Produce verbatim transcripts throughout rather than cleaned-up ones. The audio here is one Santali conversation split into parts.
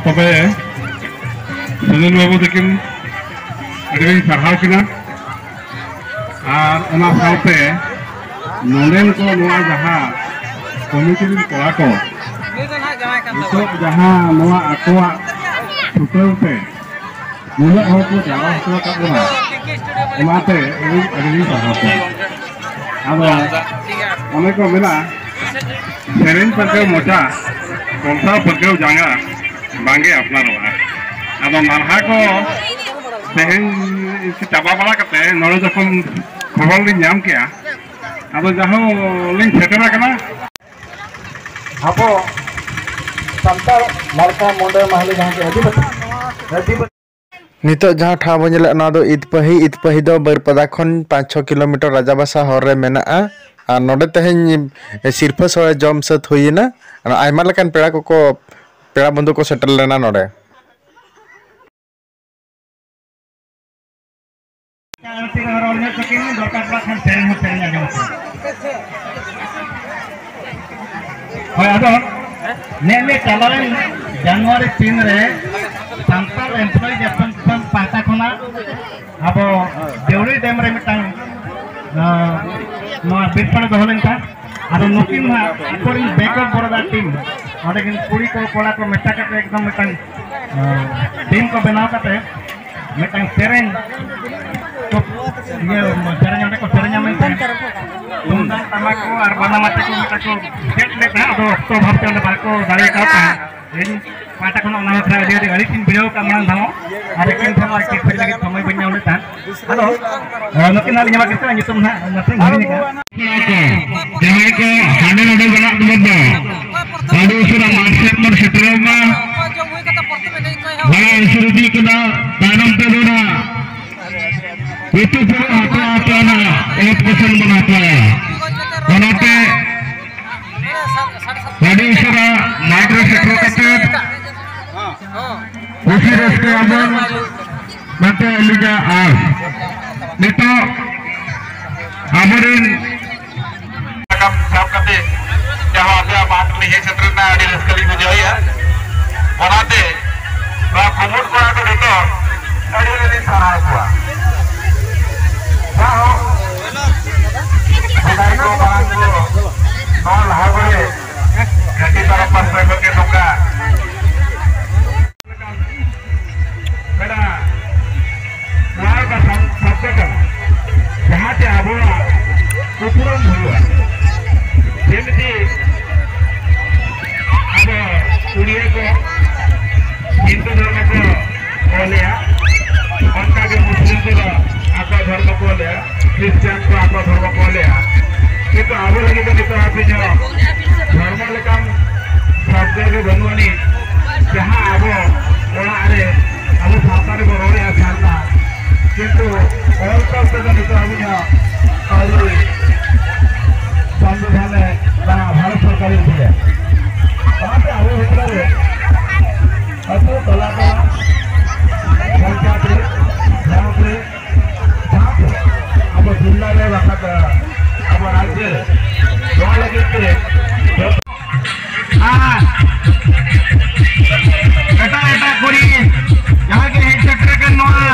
ᱛᱚᱵᱮ ᱥᱩᱱᱤᱞ ᱵᱟᱹᱵᱩ ᱛᱟᱹᱠᱤᱱ ᱟᱹᱰᱤ ᱞᱤᱧ ᱥᱟᱨᱦᱟᱣ ᱠᱤᱱᱟ᱾ ᱟᱨ ᱚᱱᱟ ᱥᱟᱶᱛᱮ ᱱᱚᱰᱮᱱ ᱠᱚ ᱱᱚᱣᱟ ᱡᱟᱦᱟᱸ ᱠᱚᱢᱤᱴᱤ ᱨᱤᱱ ᱠᱚᱲᱟ ᱠᱚ ᱱᱤᱛᱚᱜ ᱡᱟᱦᱟᱸ ᱱᱚᱣᱟ ᱟᱠᱚᱣᱟᱜ ᱪᱷᱩᱴᱟᱹᱣ ᱛᱮ ᱱᱩᱱᱟᱹᱜ ᱦᱚᱲ ᱠᱚ ᱡᱟᱣᱨᱟ ᱦᱚᱪᱚ ᱟᱠᱟᱫ ᱵᱚᱱᱟ, ᱚᱱᱟᱛᱮ ᱟᱹᱰᱤ ᱟᱹᱰᱤ ᱞᱤᱧ ᱥᱟᱨᱦᱟᱣ ᱠᱚᱣᱟ᱾ ᱟᱫᱚ ᱚᱱᱮ ᱠᱚ ᱢᱮᱱᱟ, ᱥᱮᱨᱮᱧ ᱯᱟᱹᱨᱠᱟᱹᱣ ᱢᱚᱪᱟ, ᱠᱚᱞᱥᱟ ᱯᱟᱹᱨᱠᱟᱹᱣ ᱡᱟᱸᱜᱟ, ᱵᱟᱝᱜᱮ ᱟᱯᱱᱟᱨᱚᱜᱼᱟ᱾ ᱟᱫᱚ ᱱᱟᱞᱦᱟ ᱠᱚ ᱛᱮᱦᱮᱧ ᱪᱟᱵᱟ ᱵᱟᱲᱟ ᱠᱟᱛᱮ ᱱᱚᱰᱮ ᱡᱚᱠᱷᱚᱱ ᱠᱷᱚᱵᱚᱨ ᱞᱤᱧ ᱧᱟᱢ ᱠᱮᱜᱼᱟ, ᱟᱫᱚ ᱡᱟᱦᱳ ᱞᱤᱧ ᱥᱮᱴᱮᱨ ᱟᱠᱟᱱᱟ᱾ ᱟᱵᱚ ᱥᱟᱱᱛᱟᱲ ᱞᱟᱲᱠᱟ ᱢᱩᱸᱰᱟᱹ ᱢᱟᱦᱞᱮ ᱡᱟᱦᱟᱸ ᱜᱮ ᱟᱹᱫᱤᱵᱟᱹᱥᱤ, ᱟᱹᱫᱤᱵᱟᱹᱥᱤ ᱱᱤᱛᱚᱜ ᱡᱟᱦᱟᱸ ᱴᱷᱟᱶ ᱵᱚᱱ ᱧᱮᱞᱮᱫ, ᱱᱚᱣᱟ ᱫᱚ ᱤᱛᱯᱟᱹᱦᱤ᱾ ᱤᱛᱯᱟᱹᱦᱤ ᱫᱚ ᱵᱟᱹᱨᱯᱟᱫᱟ ᱠᱷᱚᱱ ᱯᱟᱸᱪ ᱪᱷᱚ ᱠᱤᱞᱳᱢᱤᱴᱟᱨ ᱨᱟᱡᱟᱵᱟᱥᱟ ᱦᱚᱨ ᱨᱮ ᱢᱮᱱᱟᱜᱼᱟ᱾ ᱟᱨ ᱱᱚᱰᱮ ᱛᱮᱦᱮᱧ ᱥᱤᱨᱯᱟᱹ ᱥᱚᱲᱮ ᱡᱚᱢ ᱥᱟᱹᱛ ᱦᱩᱭᱮᱱᱟ᱾ ᱟᱨ ᱟᱭᱢᱟ ᱞᱮᱠᱟᱱ ᱯᱮᱲᱟ ᱠᱚᱠᱚ, ᱯᱮᱲᱟ ᱵᱚᱱᱫᱷᱩ ᱠᱚ ᱥᱮᱴᱮᱨ ᱞᱮᱱᱟ ᱱᱚᱰᱮ᱾ ᱟᱹᱲᱛᱤ ᱨᱮᱦᱚᱸ ᱨᱚᱲ ᱧᱚᱜ ᱛᱟᱹᱠᱤᱱ ᱢᱮ, ᱫᱚᱨᱠᱟᱨ ᱯᱟᱲᱟᱜ ᱠᱷᱟᱱ ᱥᱮᱨᱮᱧ ᱦᱚᱸ ᱥᱮᱨᱮᱧ ᱟᱸᱡᱚᱢ ᱟᱠᱚ᱾ ᱦᱳᱭ, ᱟᱫᱚ ᱱᱮᱜᱼᱮ ᱪᱟᱞᱟᱣᱮᱱ ᱡᱟᱱᱩᱣᱟᱨᱤ ᱛᱤᱱ ᱨᱮ ᱥᱟᱱᱛᱟᱲ ᱮᱢᱯᱞᱚᱭᱤᱡᱽ ᱮᱥᱳᱥᱤᱭᱮᱥᱚᱱ ᱯᱟᱦᱴᱟ ᱠᱷᱚᱱᱟᱜ ᱟᱵᱚ ᱫᱮᱣᱲᱤ ᱰᱮᱢ ᱨᱮ ᱢᱤᱫᱴᱟᱝ, ᱟᱸ, ᱱᱚᱣᱟ ᱵᱤᱨ ᱥᱚᱲᱮ ᱫᱚᱦᱚ ᱞᱮᱱ ᱛᱟᱦᱮᱸᱫ᱾ ᱟᱫᱚ ᱱᱩᱠᱤᱱ ᱦᱟᱸᱜ ᱟᱠᱚᱨᱮᱱ ᱵᱮᱠᱚᱯ ᱵᱚᱨᱚᱫᱟ ᱴᱤᱢ, ᱚᱸᱰᱮ ᱠᱤᱱ ᱠᱩᱲᱤ ᱠᱚ ᱠᱚᱲᱟ ᱠᱚ ᱢᱮᱥᱟ ᱠᱟᱛᱮ ᱮᱠᱫᱚᱢ ᱢᱤᱫᱴᱟᱝ, ᱟᱸ, ᱴᱤᱢ ᱠᱚ ᱵᱮᱱᱟᱣ ᱠᱟᱛᱮ ᱢᱤᱫᱴᱟᱝ ᱥᱮᱨᱮᱧ ᱠᱚ, ᱤᱭᱟᱹ, ᱥᱮᱨᱮᱧ ᱚᱸᱰᱮ ᱠᱚ ᱥᱮᱨᱮᱧᱟ ᱢᱮᱱᱛᱮ ᱛᱩᱢᱫᱟᱜ ᱴᱟᱢᱟᱠ ᱠᱚ ᱟᱨ ᱵᱟᱱᱟᱢ ᱟᱛᱮ ᱠᱚ ᱢᱤᱫᱴᱟᱝ ᱠᱚ ᱥᱮᱴ ᱞᱮᱫ ᱛᱟᱦᱮᱸᱫ, ᱟᱫᱚ ᱚᱠᱛᱚ ᱚᱵᱷᱟᱵ ᱛᱮ ᱚᱸᱰᱮ ᱵᱟᱠᱚ ᱫᱟᱲᱮ ᱠᱟᱣᱫ ᱛᱟᱦᱮᱸᱫ᱾ ᱤᱧ ᱯᱟᱦᱴᱟ ᱠᱷᱚᱱ ᱚᱱᱟ ᱵᱟᱠᱷᱨᱟ ᱟᱹᱰᱤ ᱟᱹᱰᱤ ᱟᱹᱲᱤᱥ ᱤᱧ ᱵᱩᱡᱷᱟᱹᱣ ᱠᱟᱜᱼᱟ ᱢᱟᱲᱟᱝ ᱫᱷᱟᱣ, ᱟᱨ ᱮᱠᱮᱱ ᱴᱷᱮᱱ ᱟᱨ ᱪᱮᱫ ᱞᱟᱹᱜᱤᱫ ᱥᱚᱢᱚᱭ ᱵᱟᱹᱧ ᱧᱟᱢ ᱞᱮᱫ ᱛᱟᱦᱮᱸᱫ᱾ ᱟᱫᱚ, ᱟᱸ, ᱱᱩᱠᱤᱱ ᱦᱟᱸᱜ ᱞᱤᱧ ᱮᱢᱟ ᱠᱤᱱ ᱠᱟᱱᱟ, ᱧᱩᱛᱩᱢ ᱦᱟᱸᱜ ᱱᱟᱥᱮ ᱦᱤᱲᱤᱧ ᱟᱠᱟᱫᱼᱟ᱾ ᱡᱟᱦᱟᱸᱭ ᱠᱚ ᱦᱟᱸᱰᱮ ᱱᱚᱰᱮ ᱢᱮᱱᱟᱜ ᱵᱚᱱ ᱫᱚ, ᱟᱹᱰᱤ ᱩᱥᱟᱹᱨᱟ ᱢᱟᱴᱷ ᱥᱮᱫ ᱵᱚᱱ ᱥᱮᱴᱮᱨᱚᱜ ᱢᱟ᱾ ᱵᱟᱲᱟᱭ ᱩᱥᱟᱹᱨ ᱤᱫᱤᱜ ᱠᱟᱱᱟ, ᱛᱟᱭᱱᱚᱢ ᱛᱮ ᱫᱚ ᱱᱟᱦᱟᱜ ᱩᱛᱩ ᱯᱮ ᱦᱟᱛᱟᱣᱟ, ᱦᱟᱛᱟᱣᱟ ᱱᱟᱦᱟᱜ, ᱮᱦᱚᱵ ᱠᱚᱥᱮᱱ ᱵᱚᱱ ᱦᱟᱛᱟᱣᱟ᱾ ᱚᱱᱟᱛᱮ ᱟᱹᱰᱤ ᱩᱥᱟᱹᱨᱟ ᱢᱟᱴᱷ ᱨᱮ ᱥᱮᱴᱮᱨ ᱠᱟᱛᱮ ᱠᱩᱥᱤ ᱨᱟᱹᱥᱠᱟᱹ ᱟᱵᱚᱱ ᱢᱮᱱᱛᱮ ᱟᱹᱞᱤᱧᱟᱜ ᱟᱸᱥ᱾ ᱱᱤᱛᱚᱜ ᱟᱵᱚᱨᱮᱱ ᱥᱟᱠᱟᱢ ᱥᱟᱵ ᱠᱟᱛᱮ ᱡᱟᱦᱟᱸ ᱟᱯᱮᱭᱟᱜ ᱢᱟᱴᱷ ᱨᱮ ᱦᱮᱡ ᱥᱮᱴᱮᱨ ᱨᱮᱱᱟᱜ ᱟᱹᱰᱤ ᱨᱟᱹᱥᱠᱟᱹ ᱞᱤᱧ ᱵᱩᱡᱷᱟᱹᱣᱮᱫᱼᱟ᱾ ᱚᱱᱟᱛᱮ ᱱᱚᱣᱟ ᱠᱩᱢᱩᱴ ᱠᱚᱲᱟ ᱠᱚ ᱡᱚᱛᱚ ᱟᱹᱰᱤ ᱟᱹᱰᱤ ᱥᱟᱨᱦᱟᱣ ᱠᱚᱣᱟ᱾ ᱡᱟᱭᱦᱳᱠ, ᱥᱮᱫᱟᱭ ᱠᱚ ᱢᱟᱲᱟᱝ ᱠᱚ ᱱᱚᱣᱟ ᱞᱟᱦᱟ ᱠᱚᱨᱮ ᱜᱟᱹᱰᱤ ᱛᱟᱨᱟᱯ ᱯᱟᱥᱴᱟ ᱠᱷᱚᱱ ᱜᱮ ᱱᱚᱝᱠᱟ ᱢᱮᱱᱟᱜᱼᱟ᱾ ᱱᱚᱣᱟ ᱫᱚ ᱥᱟᱵ-, ᱥᱟᱵᱫᱚ ᱠᱟᱱᱟ, ᱡᱟᱦᱟᱸᱛᱮ ᱟᱵᱚᱣᱟᱜ ᱩᱯᱨᱩᱢ ᱦᱩᱭᱩᱜᱼᱟ᱾ ᱡᱮᱢᱛᱤ ᱟᱵᱚ ᱩᱲᱤᱭᱟ ᱠᱚ ᱦᱤᱱᱫᱩ ᱫᱷᱚᱨᱢᱚ ᱠᱚ ᱚᱞᱮᱜᱼᱟ, ᱚᱱᱠᱟᱜᱮ ᱢᱩᱥᱞᱤᱢ ᱠᱚᱫᱚ ᱟᱠᱚᱣᱟᱜ ᱫᱷᱚᱨᱢᱚ ᱠᱚ ᱚᱞᱮᱜᱼᱟ, ᱠᱷᱨᱤᱥᱴᱟᱱ ᱠᱚ ᱟᱠᱚᱣᱟᱜ ᱫᱷᱚᱨᱢᱚ ᱠᱚ ᱚᱞᱮᱜᱼᱟ᱾ ᱠᱤᱱᱛᱩ ᱟᱵᱚ ᱞᱟᱹᱜᱤᱫ ᱫᱚ ᱱᱤᱛᱚᱜ ᱦᱟᱹᱵᱤᱡ ᱦᱚᱸ ᱫᱷᱚᱨᱢᱚ ᱞᱮᱠᱟᱱ ᱥᱚᱵᱫᱚ ᱜᱮ ᱵᱟᱹᱱᱩᱜ ᱟᱹᱱᱤᱡ᱾ ᱡᱟᱦᱟᱸ ᱟᱵᱚ ᱚᱲᱟᱜ ᱨᱮ ᱟᱵᱚ ᱥᱟᱶᱛᱟ ᱨᱮᱵᱚ ᱨᱚᱲᱮᱜᱼᱟ ᱥᱟᱨᱱᱟ, ᱠᱤᱱᱛᱩ ᱚᱞ ᱛᱚᱞ ᱛᱮᱫᱚ ᱱᱤᱛᱚᱜ ᱦᱟᱹᱵᱤᱡ ᱦᱚᱸ ᱟᱹᱣᱨᱤ ᱥᱚᱝᱵᱤᱫᱷᱟᱱ ᱨᱮ ᱵᱟᱝ ᱵᱷᱟᱨᱚᱛ ᱥᱚᱨᱠᱟᱨ ᱤᱫᱤᱭᱟ᱾ ᱚᱱᱟᱛᱮ ᱟᱵᱚ ᱵᱷᱤᱛᱨᱤ ᱨᱮ ᱟᱹᱛᱩ ᱴᱚᱞᱟ ᱠᱚ, ᱯᱚᱧᱪᱟᱭᱮᱛ ᱨᱮ, ᱵᱞᱚᱠ ᱨᱮ, ᱡᱟᱦᱟᱸ ᱠᱚ ᱟᱵᱚ ᱡᱤᱞᱟ ᱨᱮ ᱵᱟᱠᱷᱟᱡ ᱟᱵᱚ ᱨᱟᱡᱽᱡᱚ ᱨᱮ ᱱᱚᱣᱟ ᱞᱟᱹᱜᱤᱫ ᱛᱮ ᱟᱨ ᱮᱴᱟᱜ ᱮᱴᱟᱜ ᱠᱚᱨᱮ ᱡᱟᱦᱟᱸ ᱜᱮ ᱦᱮᱡ ᱥᱮᱴᱮᱨ ᱟᱠᱟᱱ ᱱᱚᱣᱟ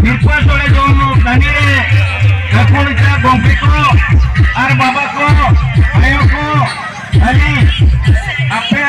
ᱥᱤᱨᱯᱟᱹ ᱥᱚᱲᱮ ᱡᱚᱢ ᱴᱟᱺᱰᱤ ᱨᱮ ᱜᱟᱹᱠᱷᱩᱲ ᱤᱪᱪᱷᱟ ᱜᱚᱢᱠᱮ ᱠᱚ ᱟᱨ ᱵᱟᱵᱟ ᱠᱚ, ᱟᱭᱳ ᱠᱚ, ᱟᱹᱞᱤᱧ ᱟᱯᱮ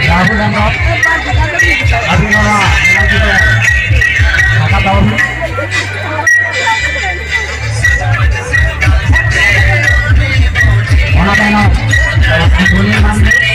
ᱨᱟᱦᱩᱞ ᱦᱮᱢᱵᱨᱚᱢ, ᱟᱹᱵᱤᱱ ᱚᱱᱟ ᱠᱟᱛᱷᱟ ᱛᱟᱵᱚᱱ᱾ ᱚᱱᱟ ᱛᱟᱭᱱᱚᱢ ᱥᱩᱱᱤᱞ ᱢᱟᱱᱰᱤ᱾